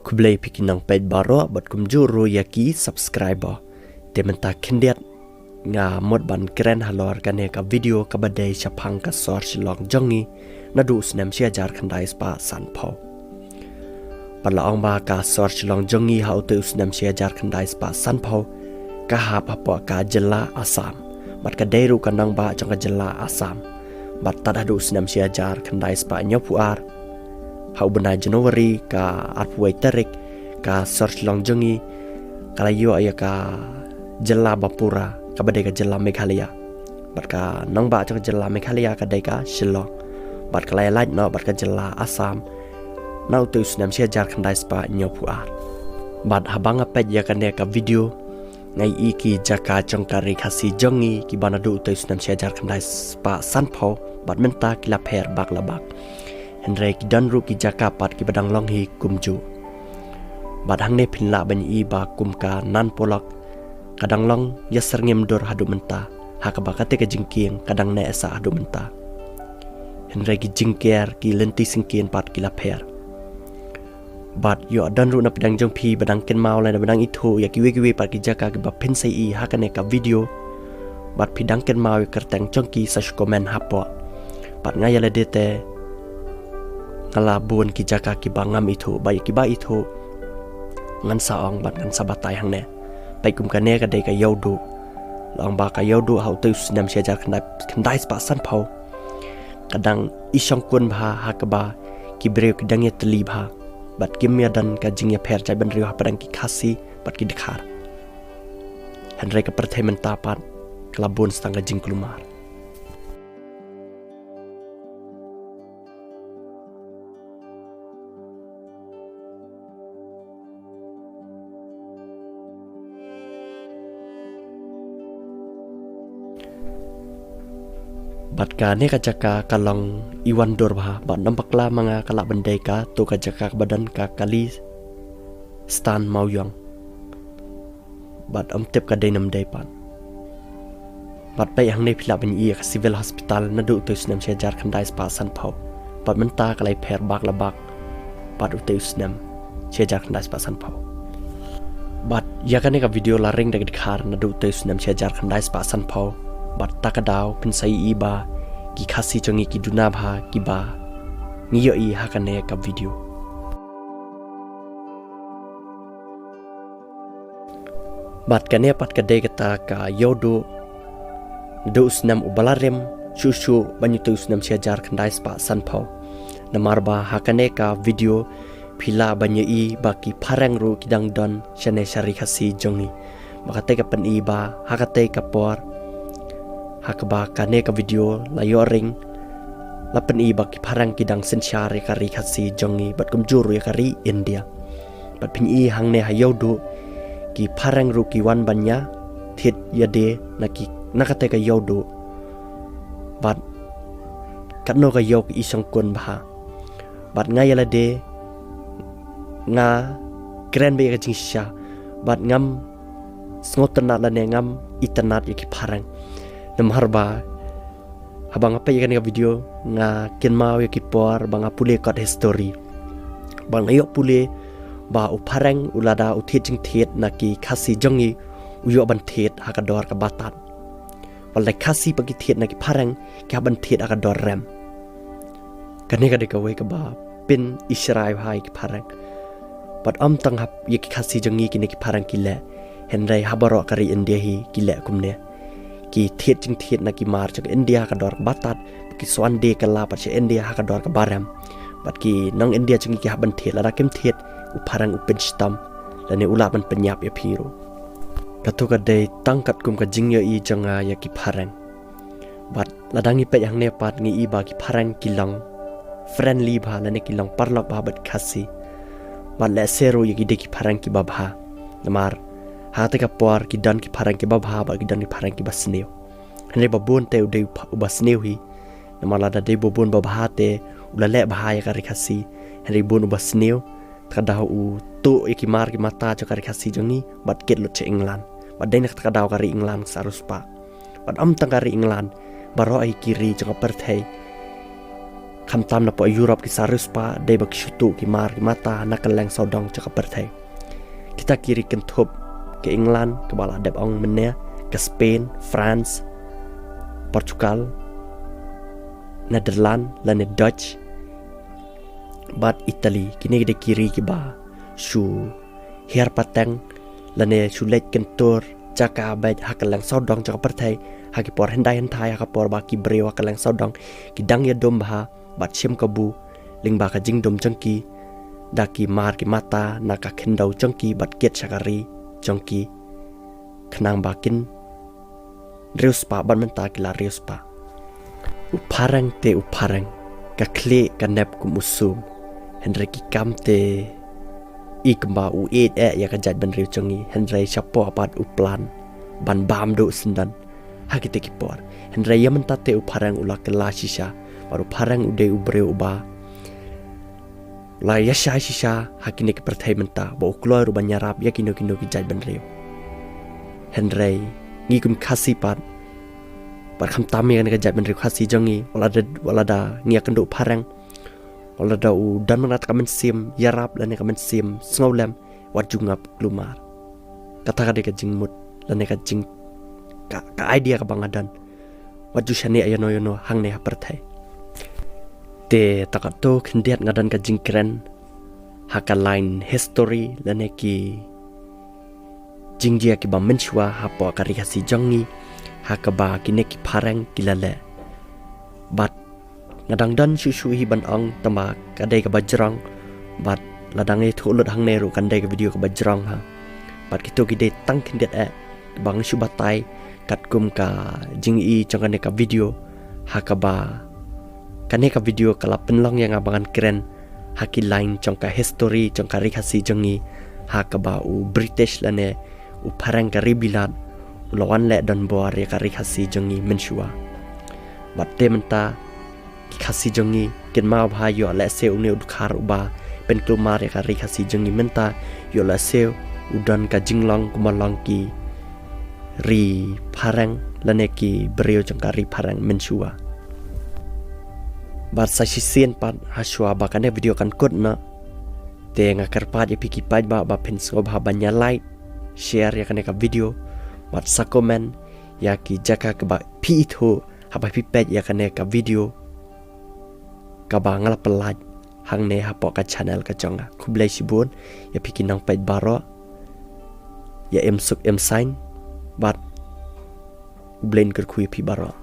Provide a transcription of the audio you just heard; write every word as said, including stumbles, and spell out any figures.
Khublei phi ki nongpeit baroh bad kumjuh ruh ïa ki subscriber. Te mynta khyndiat nga mut ban kren halor kane ka video kaba dei shaphang ka sor Shillong jong ngi naduh u snem shi hajar khyndai spah sanphew. Bad la ong ba ka sor Shillong jong ngi ha utei u snem shi hajar khyndai spah sanphew ka hap hapoh ka jylla Assam. Bad ka dei ruh ka nongbah jong ka jylla Assam. Bad tad haduh u snem shi hajar khyndai spah hynñiewphew ar, ha u bnai January ka arphew wei tarik, ka sor Shillong jong ngi ka la ïoh ïa ka jylla ba pura kaba dei ka jylla Meghalaya. Bad ka nongbah jong ka jylla Meghalaya ka dei ka Shillong. Bad ka la ïalait noh bad ka jylla Assam na utei u snem shi hajar khyndai spah hynñiewphew ar. Bad haba nga peit ïa kane ka video, nga ïohi ki jaka jong ka ri Khasi jong ngi kiba naduh utei u snem shi hajar khyndai spah sanphew bad mynta ki la pher bak la bak. Hynrei ki don ruh ki jaka pat kiba dang long hi kumjuh. Bad hangne phin lah ban ïohi ba kum ka Nan Polok ka dang long ïa syrngem dur haduh mynta, ha kaba kata ka jingkieng ka dang neh sah haduh mynta. Hynrei ki jingker, ki lynti syngkien pat ki la pher. Bad ïoh don ruh na pdeng jong phi ba dang kynmaw lane ba dang ithuh ïa kiwei kiwei pat ki jaka kiba phin sa ïohi ha kane ka video. Bad phi dang kynmaw ïa kyrteng jong ki sa shu comment hapoh. Bad nga ïa lade te nga la bun ki jaka kiba ngam ithuh, bad ïa kiba ithuh ngan sa ong bad ngan sa batai hangne. Peit kum kane ka dei ka Ïewduh. La ong ba ka Ïewduh ha utei u snem shi hajar khyndai, khyndai spah sanphew ka dang i shongkun bha ha kaba ki briew ki dang ïatylli bha. Bad kim ïa don ka jingïapher jaitbynriew hapdeng ki Khasi bad ki Dkhar. Hynrei ka pyrthei mynta pat ka la bun sa tang ka jingkulmar. Bad kane ka jaka ka long iwan dur bha, bad nampak la ma nga ka lah ban dei kato ka jaka kaba don ka Khalistan Mawiong. Bad ym tip ka dei ne ym dei pat. Bad peit hangne phi lah ban ïohi ïa ka Civil Hospital naduh utei u snem shi hajar khyndai spah sanphew. Bad mynta ka la ïapher bak la bak bad utei u snem shi hajar khyndai spah sanphew. Bad ïa kane ka video la ring da ki Dkhar naduh utei u snem shi hajar khyndai spah sanphew. Bad ta ka daw phin sa ïohi ba ki Khasi jong ngi ki duna bha kiba ngi ïohi ha kane ka video. Bad kane pat ka dei kata ka Ïewduh, naduh u snem uba la rim shuh shuh ban ïathuh u snem shi hajar khyndai spah sanphew. Namar ba ha kane ka video phi lah ban ïohi ba ki phareng ruh ki dang don shane sha ri Khasi jong ngi. Ba katei ka pyni ba ha katei ka por ha kaba kane ka video la ïoh ring, la pyni ba ki phareng ki dang synshar ïa ka ri Khasi jong ngi bad kumjuh ruh ïa ka ri India. Bad phin ïohi hangne ha Ïewduh ki phareng ruh ki wan ban ïa thied ïa de na ki, na katei ka Ïewduh. Bad katno ka ïew ka i shongkun bha. Bad nga ïa lade nga kren beit ïa ka jingshisha. Bad ngam sngewtynnat lane ngam itynnat ïa ki phareng. Namar ba haba nga peit ïa kane ka video nga kynmaw ïa ki por ba nga pule kot history. Ba nga ïoh pule ba u phareng u lada u thied jingthied na ki Khasi jong ngi u ïoh ban thied ha ka dor kaba tad. Wat la Khasi pat ki thied na ki phareng ki hap ban thied ha ka dor rem. Kane ka dei kawei kaba pynshai bha ïa ki phareng. Bad ym tang hap ïa ki Khasi jong ngi kine ki phareng ki leh. Hynrei ha baroh ka ri India hi ki leh kumne. Ki thied jingthied na ki mar jong ka India ha ka dor kaba tad, ki swan die kylla pat sha India ha ka dor kaba rem. Bad ki nong India jong ngi ki hap ban thied, lada kim thied u phareng u pynshitom lane u lah ban pynïap ïa phi ruh. Kato ka dei tang katkum ka jingïohi jong nga ïa ki phareng. Bad lada ngi peit hangne pat ngi i ba ki phareng ki long friendly bha lane ki long paralok bha bad Khasi. Bad lehse ruh ïa ki dei ki phareng kiba bha. Namar ha katei ka por ki don ki phareng kiba bha bad ki don ki phareng kiba sniew. Hynrei ba bun te u dei u pha-, uba sniew hi. Namar lada dei ba bun ba bha te u la leh bha ïa ka ri Khasi. Hynrei bun uba sniew. Kata ka daw u tuh ïa ki mar ki mata jong ka ri Khasi jong ngi bad kit lut sha England. Bad dei na kata ka daw ka ri England ka sa riewspah. Bad ym tang ka ri England, baroh hi ki ri jong ka pyrthei Khamtam napoh Europe ki sa riewspah dei ba ki shu tuh ki mar ki mata na kylleng sawdong jong ka pyrthei. Kita ki ri kynthup ka England kaba la dep ong mynne, ka Spain, France, Portugal, Netherlands lane Dutch bad Italy. Kine ki dei ki ri kiba shu hiar pateng lane shu leit kyntur jaka beit ha kylleng sawdong jong ka pyrthei ha ki por hyndai hynthai, ha ka por ba ki briew ha kylleng sawdong ki dang ïadum bha bad shim kabu lyngba ka jingdum jong ki da ki mar ki mata na ka khyndew jong ki bad kit sha ka ri jong ki, khnang ba kin riewspah bad mynta ki la riewspah. U phareng te u phareng, ka khlieh ka nep kum u sum, hynrei ki kam te i kumba u ïeit eh ïa ka jaitbynriew jong ngi, hynrei shapoh pat u plan ban bam duh syndon ha kite ki por. Hynrei ïa mynta te u phareng u la kylla shisha, bad u phareng u dei u briew uba la ïashai shisha ha kine ki pyrthei mynta, ba u kloi ruh ban ïarap ïa kino kino ki jaitbynriew. Hynrei ngi kum Khasi pat, bad khamtam ïa kane ka jaitbynriew Khasi jong ngi, wat la da, wat la da ngi ïakynduh phareng, wat la da u don mynta ka mynsiem ïarap lane ka mynsiem sngewlem, wat ju ngap kulmar. Kata ka dei ka jingmut lane ka jing, ka, ka idea kaba nga don. Wat ju shaniah ïano ïano hangne ha pyrthei. Te tang katto khyndiat nga don ka jingkren ha ka line history lane ki jingjia kiba mynshuwa hapoh ka Ri Khasi jong ngi, ha kaba kine ki phareng ki la leh. Bad nga dang don shuh shuh hi ban ong, tangba ka dei kaba jrong, bad la dang ïathuh lut hangne ruh kan dei ka video kaba jrong ha. Bad kito ki dei tang khyndiat eh kiba nga shu batai katkum ka jingi jong kane ka video, ha kaba kane ka video ka la pynlong ïa nga ba ngan kren ha ki line jong ka history jong ka Ri Khasi jong ngi, ha kaba u British lane u phareng ka ri Bilat u la wan leh donbor ïa ka Ri Khasi jong ngi mynshuwa. Bad te mynta ki Khasi jong ngi kin mawbha ïoh lehse une u dkhar uba pynkulmar ïa ka Ri Khasi jong ngi mynta, ïoh lehse u don ka jinglong kumba long ki ri phareng lane ki briew jong ka ri phareng mynshuwa. Bad sa shisien pat, hashuwa ba kane video kan kut noh, te nga kyrpad ïa phi ki paidbah ba phin sngewbha ban ïa like, share ïa kane ka video, bad sa comment ïa ki jaka kaba phi ithuh haba phi peit ïa kane ka video kaba nga la pynlait hangne hapoh ka channel ka jong nga. Khublei shibun ïa phi ki nongpeit baroh, ïa im suk im sain, bad U Blei un kyrkhu ïa phi baroh.